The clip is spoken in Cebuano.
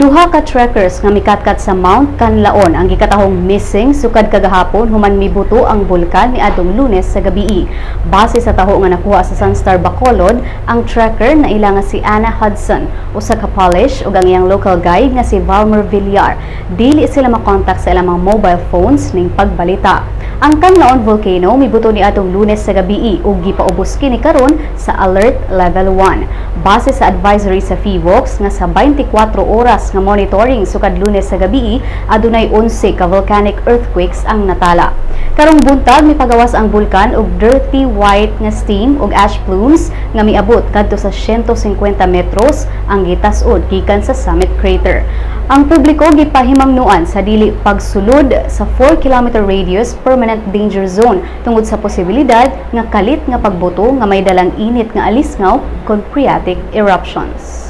Duha ka trekkers nga mikatkat sa Mount Kanlaon ang gikatahong missing sukad kagahapon human mibuto ang bulkan niadtong Lunes sa gabii. Base sa taho nga nakuha sa Sunstar Bacolod, ang trekker na ila nga si Anna Hudson, usa ka Polish, ug ang iyang local guide nga si Valmer Villar. Dili sila makontak sa ilang mga mobile phones ning pagbalita. Ang Kanlaon Volcano mibuto niadtong Lunes sa gabii ug gipaubos kini karon sa Alert Level 1. Base sa advisory sa PHIVOLCS nga sa 24 oras nga monitoring sukad Lunes sa gabii, adunay 11 ka volcanic earthquakes ang natala. Karong buntag, mipagawas ang bulkan og dirty white nga steam ug ash plumes nga miabot kadto sa 150 metros ang gitas-od gikan sa summit crater. Ang publiko gipahimangnuan sa dili pagsulod sa 4-kilometer radius permanent danger zone tungod sa posibilidad nga kalit nga pagbuto nga may dalang init nga alisngaw kon phreatic eruptions.